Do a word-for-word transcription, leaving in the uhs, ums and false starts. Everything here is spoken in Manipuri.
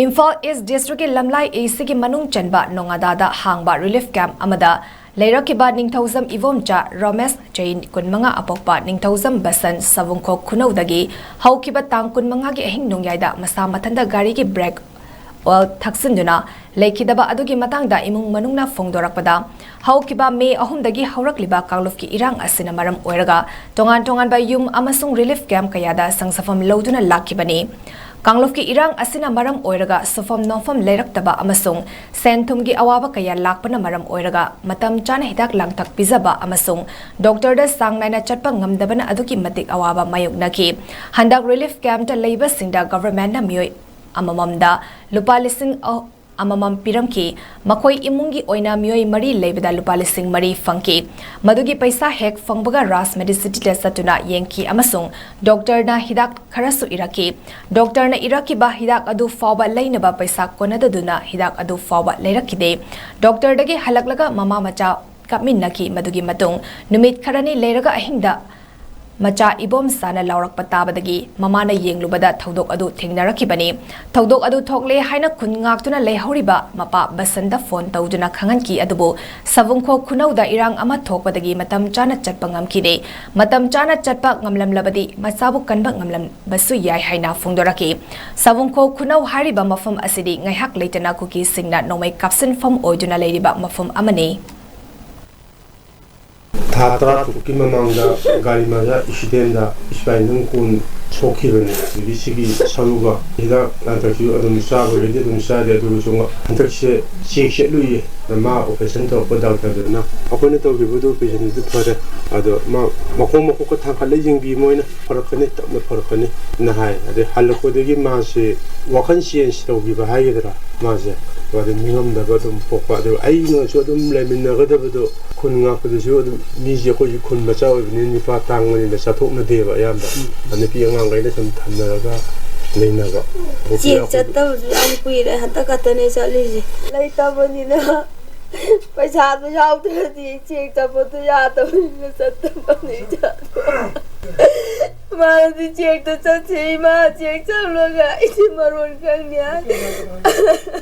ꯏꯝꯐꯥꯜ ꯏꯁ ꯗꯤꯁꯇ꯭ꯔꯤꯛꯀꯤ ꯂꯝꯂꯥꯏ ꯑꯦꯁꯤꯒꯤ ꯃꯅꯨꯡ ꯆꯟꯕ ꯅꯣꯉꯥꯗꯥꯗ ꯍꯥꯡꯕ ꯔꯤꯂꯤꯐ ꯀꯦꯝꯞ ꯑꯃꯗ ꯂꯩꯔꯛꯈꯤꯕ ꯅꯤꯡꯊꯧꯖꯝ ꯏꯕꯣꯝꯆꯥ ꯔꯣꯃꯦꯁ, ꯆꯍꯤ ꯀꯨꯟꯃꯉꯥ, ꯑꯄꯣꯛꯄ ꯅꯤꯡꯊꯧꯖꯝ ꯕꯁꯟ, ꯁꯥꯕꯨꯡꯈꯣꯛ ꯈꯨꯅꯧꯗꯒꯤ ꯍꯧꯈꯤꯕ ꯇꯥꯡ ꯀꯨꯟꯃꯉꯥꯒꯤ ꯑꯍꯤꯡ ꯅꯣꯡꯌꯥꯏꯗ ꯃꯁꯥ ꯃꯊꯟꯇ ꯒꯥꯔꯤꯒꯤ ꯕ꯭ꯔꯦꯛ ꯑꯣꯏꯜ ꯊꯛꯆꯤꯟꯗꯨꯅ ꯂꯩꯈꯤꯗꯕ ꯑꯗꯨꯒꯤ ꯃꯇꯥꯡꯗ ꯏꯃꯨꯡ ꯃꯅꯨꯡꯅ ꯐꯣꯡꯗꯣꯔꯛꯄꯗ, ꯍꯧꯈꯤꯕ ꯃꯦ ꯑꯍꯨꯝꯗꯒꯤ ꯍꯧꯔꯛꯂꯤꯕ ꯀꯥꯡꯂꯨꯞꯀꯤ ꯏꯔꯥꯡ ꯑꯁꯤꯅ ꯃꯔꯝ ꯑꯣꯏꯔꯒ ꯇꯣꯉꯥꯟ ꯇꯣꯉꯥꯟꯕ ꯌꯨꯝ ꯑꯃꯁꯨꯡ ꯔꯤꯂꯤꯐ ꯀꯦꯝꯞ ꯀꯌꯥꯗ ꯁꯪꯁꯥꯐꯝ ꯂꯧꯗꯨꯅ ꯂꯥꯛꯈꯤꯕꯅꯤ꯫ ꯀꯥꯡꯂꯨꯞꯀꯤ ꯏꯔꯥꯡ ꯑꯁꯤꯅ ꯃꯔꯝ ꯑꯣꯏꯔꯒ ꯁꯨꯐꯝ ꯅꯣꯝꯐꯝ ꯂꯩꯔꯛꯇꯕ ꯑꯃꯁꯨꯡ ꯁꯦꯟ ꯊꯨꯝꯒꯤ ꯑꯋꯥꯕ ꯀꯌꯥ ꯂꯥꯛꯄꯅ ꯃꯔꯝ ꯑꯣꯏꯔꯒ ꯃꯇꯝ ꯆꯥꯅ ꯍꯤꯗꯥꯛ ꯂꯥꯡꯊꯛ ꯄꯤꯖꯕ ꯑꯃꯁꯨꯡ ꯗꯣꯛꯇꯔꯗ ꯆꯥꯡ ꯅꯥꯏꯅ ꯆꯠꯄ ꯉꯝꯗꯕꯅ ꯑꯗꯨꯛꯀꯤ ꯃꯇꯤꯛ ꯑꯋꯥꯕ ꯃꯥꯌꯣꯛꯅꯈꯤ꯫ ꯍꯟꯗꯛ ꯔꯤꯂꯤꯐ ꯀꯦꯝꯞꯇ ꯂꯩꯕꯁꯤꯡꯗ ꯒꯚꯔꯟꯃꯦꯟꯠꯅ ꯃꯤꯑꯣꯏ ꯑꯃꯃꯝꯗ ꯂꯨꯄꯥ ꯂꯤꯁꯤꯡ ꯑꯃꯃꯝ ꯄꯤꯔꯝꯈꯤ꯫ ꯃꯈꯣꯏ ꯏꯃꯨꯡꯒꯤ ꯑꯣꯏꯅ ꯃꯤꯑꯣꯏ ꯃꯔꯤ ꯂꯩꯕꯗ ꯂꯨꯄꯥ ꯂꯤꯁꯤꯡ ꯃꯔꯤ ꯐꯪꯈꯤ꯫ ꯃꯗꯨꯒꯤ ꯄꯩꯁꯥ ꯍꯦꯛ ꯐꯪꯕꯒ ꯔꯥꯖ ꯃꯦꯗꯤꯁꯤꯇꯤꯗ ꯆꯠꯇꯨꯅ ꯌꯦꯡꯈꯤ ꯑꯃꯁꯨꯡ ꯗꯣꯛꯇꯔꯅ ꯍꯤꯗꯥꯛ ꯈꯔꯁꯨ ꯏꯔꯛꯈꯤ꯫ ꯗꯣꯛꯇꯔꯅ ꯏꯔꯛꯈꯤꯕ ꯍꯤꯗꯥꯛ ꯑꯗꯨ ꯐꯥꯎꯕ ꯂꯩꯅꯕ ꯄꯩꯁꯥ ꯀꯣꯟꯅꯗꯗꯨꯅ ꯍꯤꯗꯥꯛ ꯑꯗꯨ ꯐꯥꯎꯕ ꯂꯩꯔꯛꯈꯤꯗꯦ꯫ ꯗꯣꯛꯇꯔꯗꯒꯤ ꯍꯜꯂꯛꯂꯒ ꯃꯃꯥ ꯃꯆꯥ ꯀꯥꯞꯃꯤꯟꯅꯈꯤ꯫ ꯃꯗꯨꯒꯤ ꯃꯇꯨꯡ ꯅꯨꯃꯤꯠ ꯈꯔꯅꯤ ꯂꯩꯔꯒ ꯑꯍꯤꯡꯗ ꯃꯆꯥ ꯏꯕꯣꯝꯆꯥꯅ ꯂꯥꯎꯔꯛꯄ ꯇꯥꯕꯗꯒꯤ ꯃꯃꯥꯅ ꯌꯦꯡꯂꯨꯕꯗ ꯊꯧꯗꯣꯛ ꯑꯗꯨ ꯊꯦꯡꯅꯔꯛꯈꯤꯕꯅꯤ꯫ ꯊꯧꯗꯣꯛ ꯑꯗꯨ ꯊꯣꯛꯂꯦ ꯍꯥꯏꯅ ꯈꯨꯟ ꯉꯥꯛꯇꯨꯅ ꯂꯩꯍꯧꯔꯤꯕ ꯃꯄꯥ ꯕꯁꯟꯇ ꯐꯣꯟ ꯇꯧꯗꯨꯅ ꯈꯪꯍꯟꯈꯤ꯫ ꯑꯗꯨꯕꯨ ꯁꯥꯕꯨꯡꯈꯣꯛ ꯈꯨꯅꯧꯗ ꯏꯔꯥꯡ ꯑꯃ ꯊꯣꯛꯄꯗꯒꯤ ꯃꯇꯝ ꯆꯥꯅ ꯆꯠꯄ ꯉꯝꯈꯤꯗꯦ꯫ ꯃꯇꯝ ꯆꯥꯅ ꯆꯠꯄ ꯉꯝꯂꯝꯂꯕꯗꯤ ꯃꯆꯥꯕꯨ ꯀꯟꯕ ꯉꯝꯂꯝꯕꯁꯨ ꯌꯥꯏ ꯍꯥꯏꯅ ꯐꯣꯡꯗꯣꯔꯛꯈꯤ꯫ ꯁꯥꯕꯨꯡꯈꯣꯛ ꯈꯨꯅꯧ ꯍꯥꯏꯔꯤꯕ ꯃꯐꯝ ꯑꯁꯤꯗꯤ ꯉꯥꯏꯍꯥꯛ ꯂꯩꯇꯅ ꯀꯨꯀꯤꯁꯤꯡꯅ ꯅꯣꯡꯃꯩ ꯀꯥꯞꯁꯤꯟꯐꯝ ꯑꯣꯏꯗꯨꯅ ꯂꯩꯔꯤꯕ ꯃꯐꯝ ꯑꯃꯅꯤ꯫ ꯊꯥ ꯇꯔꯥ ꯇꯔꯨꯛꯀꯤ ꯃꯃꯥꯡꯗ ꯒꯥꯔꯤ ꯃꯆꯥ ꯑꯦꯛꯁꯤꯗꯦꯟꯗ ꯏꯁꯄꯥꯏꯅꯦꯜ ꯀꯣꯔꯗ ꯁꯣꯛꯈꯤꯕꯅꯤ꯫ ꯑꯗꯒꯤ ꯁꯤꯒꯤ ꯁꯔꯨꯒ ꯍꯤꯗꯥꯛ ꯂꯥꯡꯊꯛꯁꯨ ꯑꯗꯨꯝ ꯆꯥꯕꯒꯤꯗꯤ ꯑꯗꯨꯝ ꯆꯥꯔꯤ, ꯑꯗꯨꯒꯁꯨ ꯍꯟꯗꯛꯁꯦ ꯆꯦꯛ ꯆꯠꯂꯨꯏꯌꯦ꯫ ꯃꯥ ꯑꯣꯄꯔꯦꯁꯟ ꯇꯧꯔꯛꯄ ꯗꯥꯛꯇꯔꯗꯨꯅ ꯑꯩꯈꯣꯏꯅ ꯇꯧꯈꯤꯕꯗꯨ ꯑꯣꯄꯔꯦꯁꯟꯗꯨꯗꯤ ꯐꯔꯦ, ꯑꯗꯣ ꯃꯥ ꯃꯈꯣꯡ ꯃꯈꯨꯠꯀ ꯊꯥꯡꯒꯠꯂ ꯌꯦꯡꯕꯤ, ꯃꯣꯏꯅ ꯐꯔꯛꯀꯅꯤ, ꯇꯞꯅ ꯐꯔꯛꯀꯅꯤ ꯅ ꯍꯥꯏ꯫ ꯑꯗꯩ ꯍꯜꯂꯛꯄꯗꯒꯤ ꯃꯥꯁꯦ ꯋꯥꯈꯜ ꯆꯦꯟꯖ ꯇꯧꯈꯤꯕ ꯍꯥꯏꯒꯗ꯭ꯔꯥ, ꯃꯥꯁꯦ ꯑꯗꯨ ꯅꯤꯡꯉꯝꯗꯕ ꯑꯗꯨꯝ ꯄꯣꯛꯄ꯫ ꯑꯗꯨꯒ ꯑꯩꯅꯁꯨ ꯑꯗꯨꯝ ꯂꯩꯃꯤꯟꯅꯒꯗꯕꯗꯣ ꯈꯨꯟ ꯉꯥꯛꯄꯗꯁꯨ ꯑꯗꯨꯝ ꯃꯤꯁꯦ ꯑꯩꯈꯣꯏꯁꯨ ꯈꯨꯟ ꯃꯆꯥ ꯑꯣꯏꯕꯅꯤꯅ ꯅꯨꯄꯥ ꯇꯥꯡꯕꯅꯤꯅ ꯆꯠꯊꯣꯛꯅꯗꯦꯕ ꯑꯌꯥꯝꯕ꯫ ꯅꯨꯄꯤ ꯑꯉꯥꯡꯈꯩꯅ ꯁꯨꯝ ꯊꯝꯅꯔꯒ ꯂꯩꯅꯕ꯫ ꯆꯦꯛ ꯆꯠꯇꯕꯁꯨ ꯌꯥꯝ ꯀꯨꯏꯔꯦ, ꯍꯟꯗꯛ ꯈꯛꯇꯅꯦ ꯆꯠꯂꯤꯁꯦ꯫ ꯂꯩꯇꯕꯅꯤꯅ ꯄꯩꯁꯥꯗꯣ ꯌꯥꯎꯗ꯭ꯔꯗꯤ ꯆꯦꯛ ꯆꯠꯄꯗꯣ ꯌꯥꯗꯕꯅꯤꯅ ꯆꯠꯇꯕꯅꯤ꯫ ꯃꯥꯗꯤ ꯆꯦꯛꯇ ꯆꯠꯁꯦ, ꯏꯃꯥ ꯆꯦꯛ ꯆꯠꯂꯒ ꯑꯩꯗꯤ ꯃꯔꯣꯟ ꯈꯪꯗꯦ ꯍꯥꯏ꯫